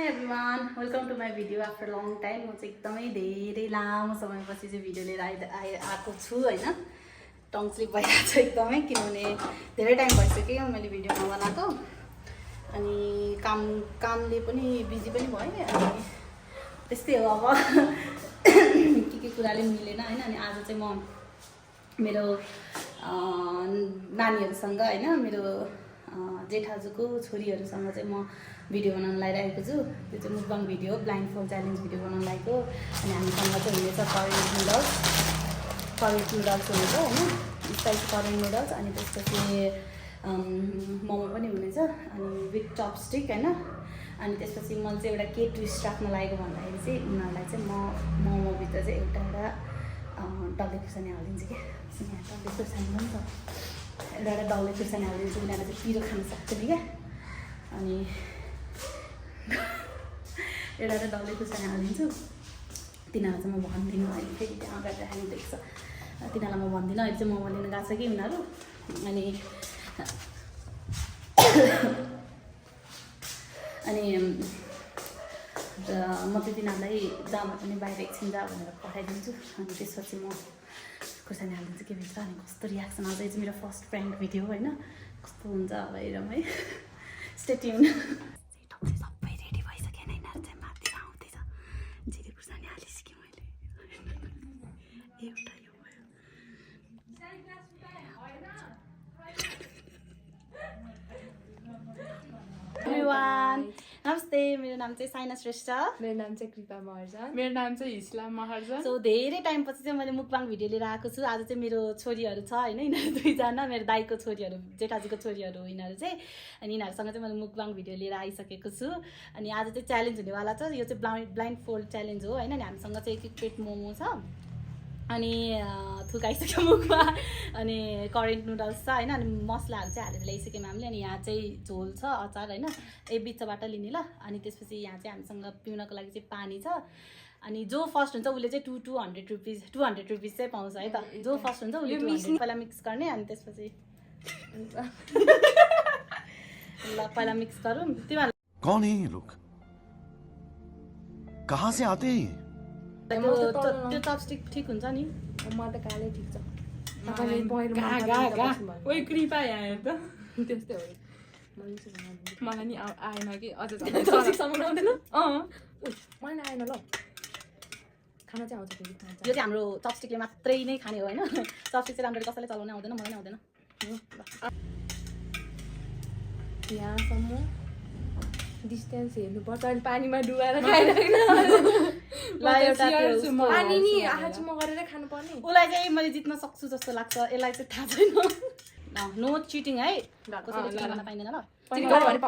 Everyone welcome to my video after long time. म चाहिँ एकदमै धेरै लामो समयपछि चाहिँ भिडियो लिएर आएको छु होइन। टङ स्लिप भइरहेको छ एकदमै, किनभने धेरै टाइम भइसक्यो मैले भिडियो नबनाएको। अनि कामले पनि बिजी पनि भएँ, अनि त्यस्तै हो अब के कुराले मिलेन होइन। अनि आज चाहिँ म मेरो नानीहरूसँग होइन, मेरो जेठाजुको छोरीहरूसँग चाहिँ म भिडियो बनाउन लागिरहेको छु। त्यो चाहिँ mukbang video, blindfold challenge video बनाउन लागेको। अनि हामीसँग चाहिँ हुनेछ करेन्ट नुडल्स हुनेछ होइन, स्पाइसी करेन्ट नुडल्स। अनि त्यसपछि मोमो पनि हुनेछ, अनि विथ चपस्टिक होइन। अनि त्यसपछि मैले चाहिँ एउटा के ट्विस्ट राख्न लागेको भन्दाखेरि चाहिँ उनीहरूलाई चाहिँ म मोमोभित्र चाहिँ एउटा डल्ले खुर्सानी हालिदिन्छु क्या। यहाँ डल्ले खुर्सानी पनि छ, एउटा डल्ले खुर्सानी हालिदिन्छु, उनीहरूले चाहिँ पिरो खान सक्छ नि क्या। अनि एउटा डल्ले खुर्सानी हालिदिन्छु, तिनीहरूलाई चाहिँ म भन्दिनँ। अहिले फेरि त्यहाँ अगाडि राख्नु देख्छ, तिनीहरूलाई म भन्दिनँ। अहिले चाहिँ मोमो लिन गएको छ कि उनीहरू। अनि म चाहिँ तिनीहरूलाई जहाँ पनि बाहिर एकछिन जा भनेर पठाइदिन्छु। अनि त्यसपछि म खुर्सानी हालिदिन्छु के भित्र। अनि कस्तो रियाक्सन आउँछ, यो चाहिँ मेरो फर्स्ट प्र्याङ्क भिडियो होइन, कस्तो हुन्छ अब हेरौँ है। Stay tune. सबै रेडी भइसक्यो होइन, यिनीहरू चाहिँ माथि आउँदैछ। जिरे खुर्सानी हालिसकेँ मैले, एउटा यो भयो। एभ्रिवान नमस्ते, मेरो नाम चाहिँ साइना श्रेष्ठ। मेरो नाम चाहिँ कृपा महर्जन। मेरो नाम चाहिँ इस्लाम महर्जन। सो धेरै टाइमपछि चाहिँ मैले मुकबाङ भिडियो लिएर आएको छु। आज चाहिँ मेरो छोरीहरू छ होइन, यिनीहरू दुईजना मेरो दाइको छोरीहरू, जेठाजीको छोरीहरू यिनीहरू चाहिँ। अनि यिनीहरूसँग चाहिँ मैले मुकबाङ भिडियो लिएर आइसकेको छु। अनि आज चाहिँ च्यालेन्ज हुनेवाला छ, यो चाहिँ ब्लाइन्ड फोल्ड च्यालेन्ज हो होइन। अनि हामीसँग चाहिँ एक प्लेट मोमो छ, अनि थुकाइसक्यो मुखमा, अनि करेन्ट नुडल्स छ होइन। अनि मसलाहरू चाहिँ हालेर ल्याइसक्यौँ हामीले। अनि यहाँ चाहिँ झोल छ, अचार होइन, बिचबाट लिने ल। अनि त्यसपछि यहाँ चाहिँ हामीसँग पिउनको लागि चाहिँ पानी छ। अनि जो फर्स्ट हुन्छ उसले चाहिँ 200 रुपिस चाहिँ पाउँछ है त। जो फर्स्ट हुन्छ उसले 200 पहिला मिक्स गर्ने। अनि त्यसपछि ल पहिला मिक्स गरौँ। तिमीहरू कौन है ये लोग, कहाँ से आते हैं? त्यो चपस्टिक ठिक हुन्छ नि। म त कालै ठिक छ। ओइ कृपा यहाँ हेर त, त्यस्तै हो। मलाई नि आएन कि अझ चपस्टिकसम्म आउँदैन। मलाई आएन ल, खाना चाहिँ आउँछ फेरि। यो चाहिँ हाम्रो चपस्टिकले मात्रै नै खाने हो होइन। चपस्टिक चाहिँ राम्ररी कसैले चलाउनै आउँदैन, मलाई नै आउँदैन। यहाँसम्म डिस्टेन्स हेर्नुपर्छ, अनि पानीमा डुबाएर खाइरहेन। पानी नि आँखाचुम्मा गरेरै खानुपर्ने। उसलाई चाहिँ मैले जित्न सक्छु जस्तो लाग्छ, यसलाई चाहिँ थाहा छैन। नो चिटिङ है, कसैले चिटिङ गर्न पाइँदैन ल। चिटिङ गरेर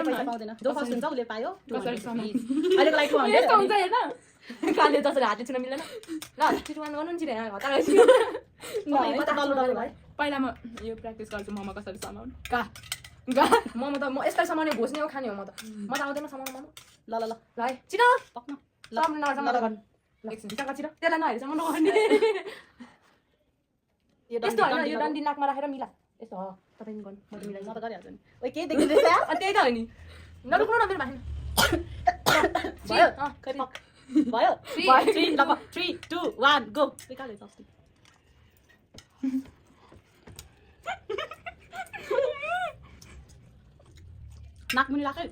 पैसा पाउँदैन। जो फर्स्ट हुन्छ उसले पायो 200 रुपिस। अहिलेको लागि 200 हुन्छ हेर्न, काले जसरी हातले छुन मिल्दैन ल। चिटुवान गर्नु नि चिरे हतार पहिला म यो प्र्याक्टिस गर्छु मोमो कसरी समाउनु। मोमो त म यस्तै समाउने घोस्ने हो खाने हो। म त आउँदैन समाउनु मोमो। ल ल ल ल है छिटो पक्न सामने नजमा गर्नु। एकछिन भित्रका छिटो, त्यसलाई नहेरेसम्म नगर्ने। यस्तो होइन, यो डन्डी नाकमा राखेर मिला। यस्तो हो, तपाईँ गर्नु, म त मिलाइ। म त गरिहाल्छु नि। ओइ के देखिँदैछ यार? त्यही त हो नि, नरुक्नु न मेरो भाइ। भयो भयो 3 2 1 गो। निकाले चपस्टिक। नाकमुनि राखे।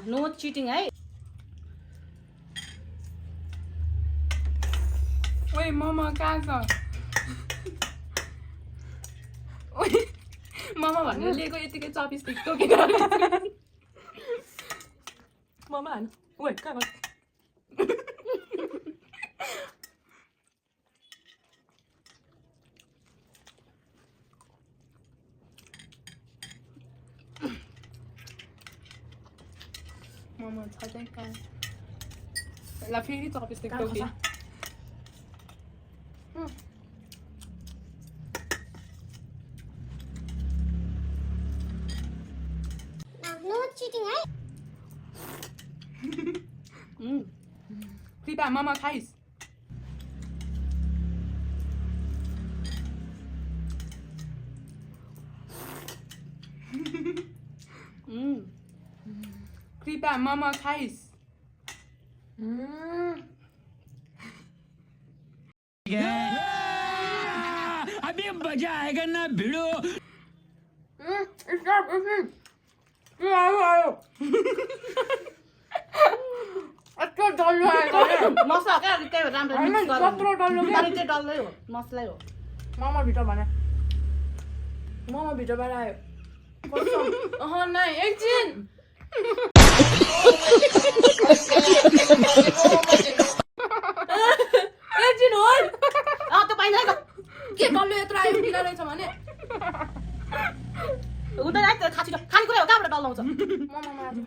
नो चिटिङ है। ओइ मोमो कहाँ छ? ओइ मोमो भनेर लिएको यतिकै चपस्टिक टोकेर ममा हाल्नु। ओइ कहाँ गर्नु? मोमो छ चाहिँ कहाँ? ल फेरि चपस्टिक टोके। No cheating, right? कृपा मोमो खाइस्। कृपा मामा खाइस अभी मजा आएगा ना भिड़ो यस्तो डल्लो आएको मसला क्या त्यही भएर राम्रो होइन, मिक्स कत्रो डल्लो क्या? तर चाहिँ डल्लै हो मसलै हो मामा भित्र भने मामा भित्रबाट आयो कसम नै एकछिन एकछिन हो त्यो पाइँदैन के डल्लो यत्रो आयो ढिला रहेछ भने हुँदैन है त्यो खानेकुरा हो कहाँबाट डल्लो आउँछ मामा आज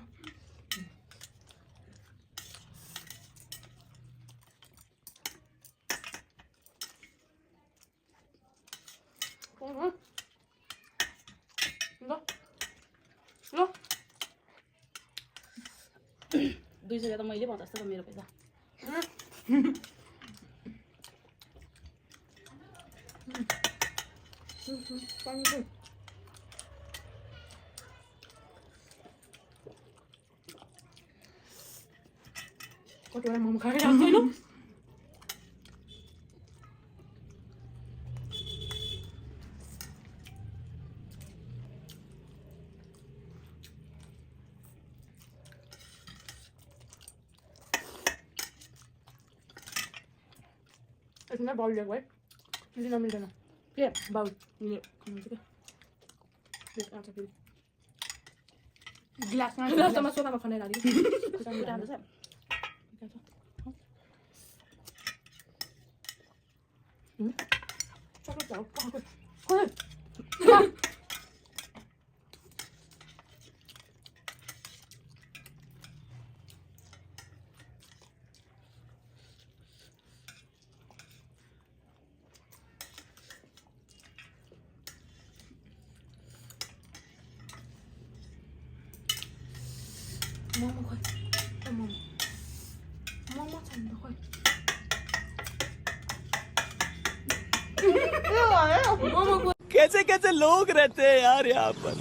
ल 200 त मैले भन्दा जस्तो मेरो पैसा कतिवटा मोमो खाइरहेको छैन यसमा बाउल ल्याएको है लिन मिल्दैन के बाउल खानुहुन्छ क्या ग्लासमा ग्लासमा सोफामा खनाइ राखेको राम्रो छ चक्लेट हाउ मोमो खोइ मोमो मोमो छ नि त खोइ मोमो खोइ कैसे कैसे लोग रहते हैं यार यहाँ पर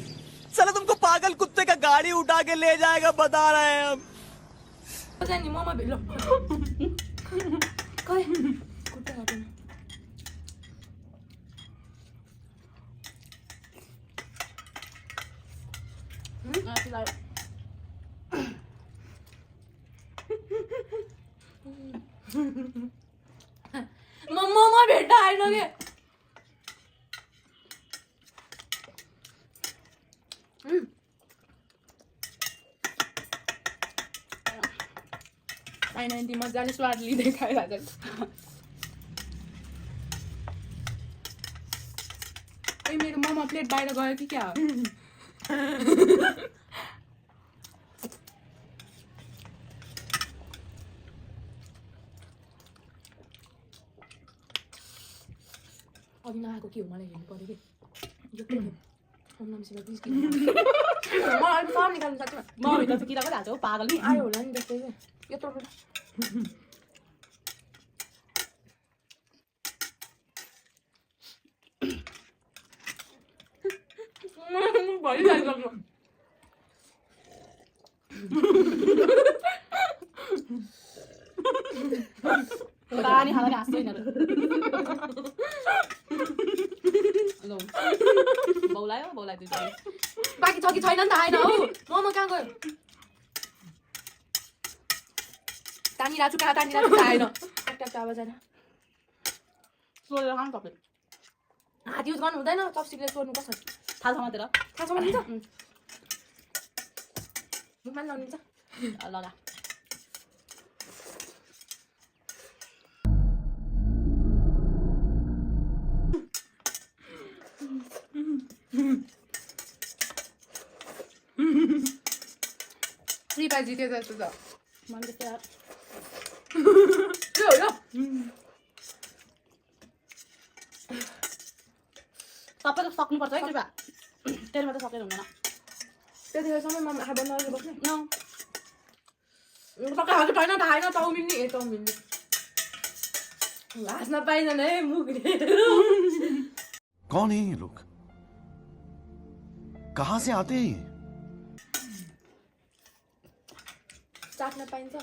चलो तुमको पागल कुत्ते का गाड़ी उठा के ले जाएगा बता रहे हैं हम नि मोमो भेलो खोइ कुट्टा काटेन मोमो भेट्टा आएन के आइन आन्टी मजाले स्वाद लिँदै खाइरहेको ए मेरो मोमो प्लेट बाहिर गयो कि क्या हो अघि नआएको के हो मलाई हेर्नु पऱ्यो कि यो के हो ओम नम शिवाय प्लिज मलाई सार निकाल्नु सक्दैन म भित्र त किरा पनि हाल्छ हो पागल नि आयो होला नि जस्तै यत्रो भइरहेको पानी खाँदा नि हाँस्छ यिनीहरू ल बौलायो बौलायो दुईजना बाँकी छ कि छैन नि त आएन हौ मोमो कहाँ गयो तानिरहेको छु कहाँ तानिरहेको छु आएन ट्याक आवाज आएन सोधेर खानु तपाईँ हात युज गर्नु हुँदैन चपस्टिकले सोध्नु कसरी थाहा छ मात्र थाहा छ भनिन्छ मुखमा लाउनु हुन्छ लगा कृपा जिते जस्तो छ मैले त्यस्तै के हो यो सबै त सक्नुपर्छ है कृपा तेरो मात्रै सकेर हुँदैन त्यतिखेरसम्म म आफू बनाएर बस्ने न सबै हजुर छैन थाहा चाउमिन नि चाउमिन हाँस्न पाइँदैन है मुखले कौन है ये लोग कहाँ से आते हैं ये चाट्न पाइन्छ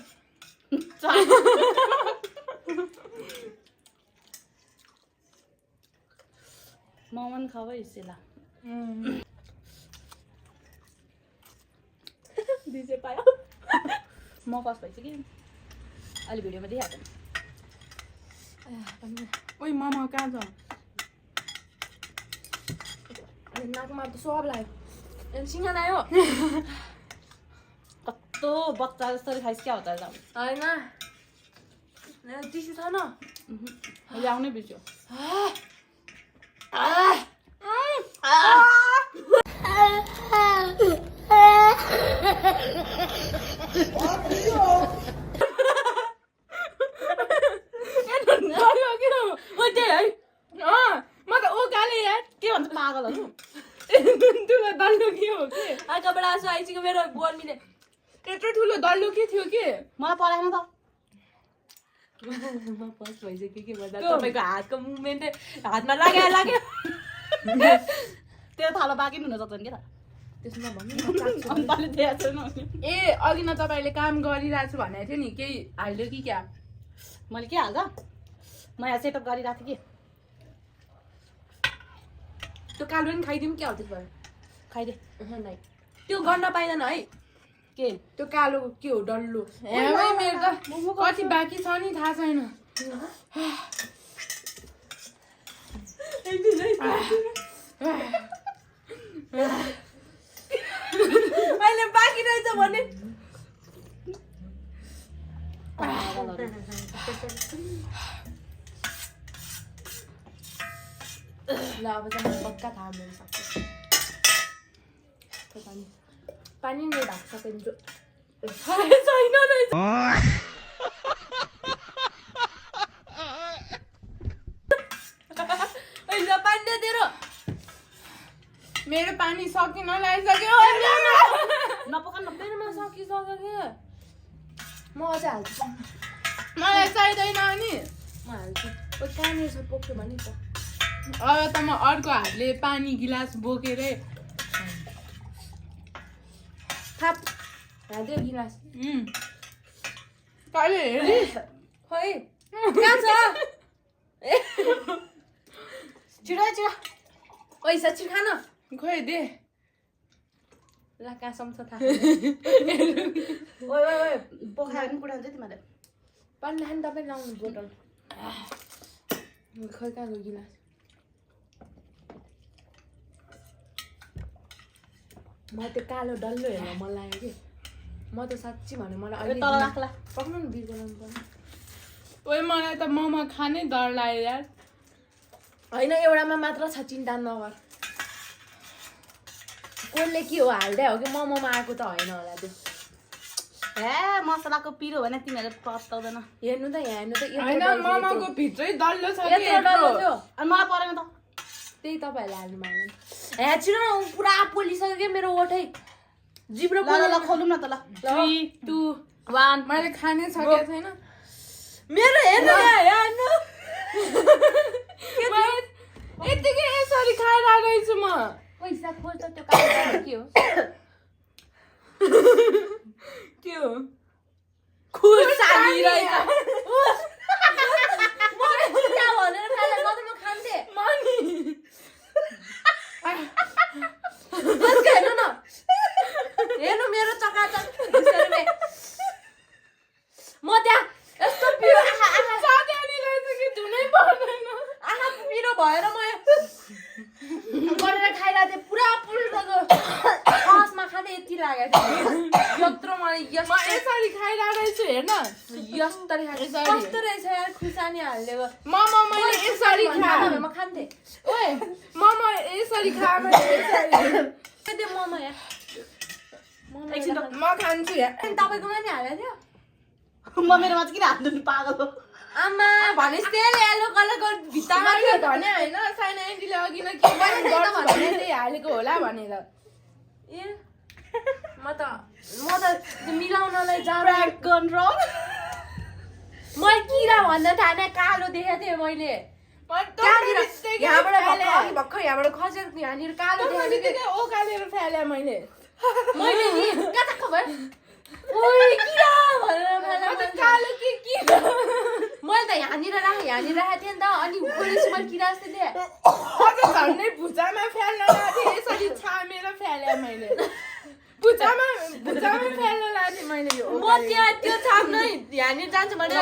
मोमन खाऊ है सेला दिजे पायो म कस भइसक्यो कि अहिले भिडियोमा देखिहाल्छ ओइ मामा कहाँ छ नाकमा त सब लाग्यो सिङ्गा लाग्यो कस्तो बच्चा जस्तो खाइस क्या हो त होइन टिस्यु छैन ल्याउनै बिर्स्यो म त उकाले यार के भन्छ पागलहरू ठुलो दल्लो के हो के आँखाबाट आँसु आइसक्यो मेरो गर्मीले यत्रो ठुलो दल्लो के थियो के मलाई पढाएन त म फर्स्ट भइसक्यो के भन्दा तपाईँको हातको मुभमेन्टै हातमा लाग्यो त्यो थालो बाँकी हुन सक्छ नि क्या त त्यसमा भन्नु अन्त दिएको छैन ए अघि न तपाईँले काम गरिरहेको छु भनेको थियो नि केही हाल्यो कि क्या मैले के हाल्छ म यहाँ सेटअप गरिरहेको थिएँ कि त्यो कालो पनि खाइदिउँ क्या हो त्यसो भए खाइदे त्यो गर्न पाइँदैन है के त्यो कालो के हो डल्लो मेरो त कति बाँकी छ नि थाहा छैन अहिले बाँकी रहेछ भने ल अब चाहिँ मलाई पक्का थाहा मेरो सक्छ पानी नै भएको छ छैन रहेछ अहिले पानी दे तेरो मेरो पानी सकिन लागिसक्यो नपकाउनु मेरोमा सकिसक्यो के म अझै हाल्छु मलाई चाहिँदैन अनि म हाल्छु कहाँनिर छ पोख्यो भने त अब त म अर्को हातले पानी गिलास बोकेरै थाप हाल्दियो गिलास कहिले हेरिस खोइ कहाँ छ छिटो छिटो ओइ सच्ची खान खोइ दे ल कहाँसम्म छ थाहा ओइ पोखायो पनि पुऱ्याउँछ तिमीहरूले पानी खानु तपाईँ लाउनु बोतल खोइ कहाँ गयो गिलास म त्यो कालो डल्लो हेर्न मन लाग्यो कि म त साँच्ची भने मलाई अहिले तल राख्ला पक्नु नि बिर बनाउनु पर्ने ओइ मलाई त मोमो खानै डर लाग्यो यार होइन एउटामा मात्र छ चिन्ता नगर कसले के हो हाल्दै हो कि मोमोमा आएको त होइन होला त्यो ए मसलाको पिरो भने तिमीहरूले पत्ताउँदैन हेर्नु त यहाँ हेर्नु त होइन मोमोको भित्रै डल्लो छ कि यत्रो डल्लो थियो अनि मलाई परेन त त्यही तपाईँहरूले हाल्नु माग्नु ए छिटो न पुरा पोलिसक्यो क्या मेरो ओठै जिब्रो ल खोलौँ न त ल 3 2 1 मैले खानै सकेको छैन मेरो हेर्नु हेर्नु यतिकै यसरी खाइरहेको छु म पैसा खोज त त्यो कालो के हो के हो खुर्सानी रहेछ भनेर खाँदा म त म खान्थेँ हेर्नु न हेर्नु मेरो चकाचक म त्यहाँ यस्तो पिरो आँखा पिरो भएर म गरेर खाइरहेको थिएँ पुरा पुल्टो खसमा खाँदै यति लागेको थियो यत्रो मलाई यसरी खाइरहेको छु हेर्न यस्तरी कस्तो रहेछ यार खुर्सानी हालिदिएको मोमो मैले यसरी खाएँ म खान्थेँ ओए मोमो यसरी खाएँ त्यो मोमो यहाँ एकछिन म खान्छु यार तपाईँकोमा नि हालेको थियो म मेरोमा चाहिँ किन हाल्नु नि पागल हो आमा भनेपछि त्यही येलो कलरको भित्तामा मैले भने होइन साइना आन्टीले अघि न के गर्छु भने त्यही हालेको होला भनेर ए म त त्यो मिलाउनलाई जाँदा ब्राक गन रङ मैले किरा भन्न ठाने कालो देखेको थिएँ मैले यहाँबाट भर्खर यहाँबाट खसेको यहाँनिर कालो देखेको थिएँ ओकालेर फ्याले मैले मैले नि कहाँ भयो ओइ किरा भनेर म त फेला कालो के मैले त यहाँनिर राखेको थिएँ नि त अनि खोलेपछि मैले किरा जस्तो थिएँ अझ झन्डै भुजामा फ्याल्न लाग्थेँ यसरी छामेर फ्याले मैले भुजामा फ्याल्न लाग्थेँ मैले यो म त्यहाँ त्यो छाप्न यहाँनिर जान्छु भनेर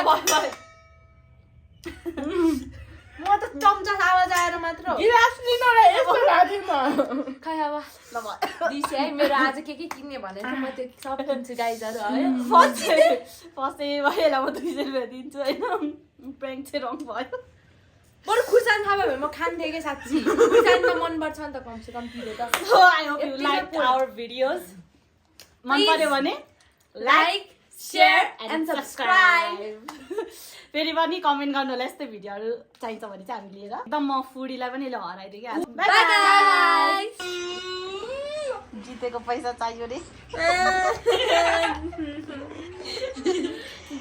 म त चम्चा आवाज आएर मात्र हो गिलास लिनलाई यस्तो लाग्थेँ म खै अब ल दिसे है मेरो आज के किन्ने भनेर चाहिँ म त्यो सब किन्छु गाइजहरू है फर्स्टै भयो म 200 रुपियाँ दिन्छु होइन प्र्याङ्क चाहिँ रङ भयो बरु खुर्सानी थाहा भयो भने म खान्थेँ कि साँच्ची खुर्सानी त मन पर्छ नि त कमसेकम पिरो त So I hope you liked our videos. मन पर्यो भने लाइक सेयर एन्ड सब्सक्राइब फेरि पनि कमेन्ट गर्नु होला यस्तो भिडियोहरू चाहिन्छ भने चाहिँ हामी लिएर एकदम म फुडीलाई पनि ल हराइदिएँ क्या बाई बाई जितेको पैसा चाहियो रे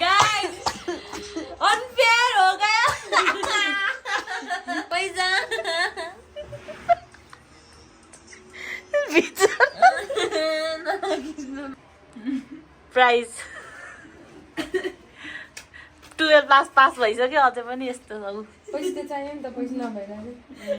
गाइस अनफेयर हो गया पैसा प्राइज 12 क्लास पास भइसक्यो अझै पनि यस्तो छ पैसा चाहियो नि त पैसा नभएर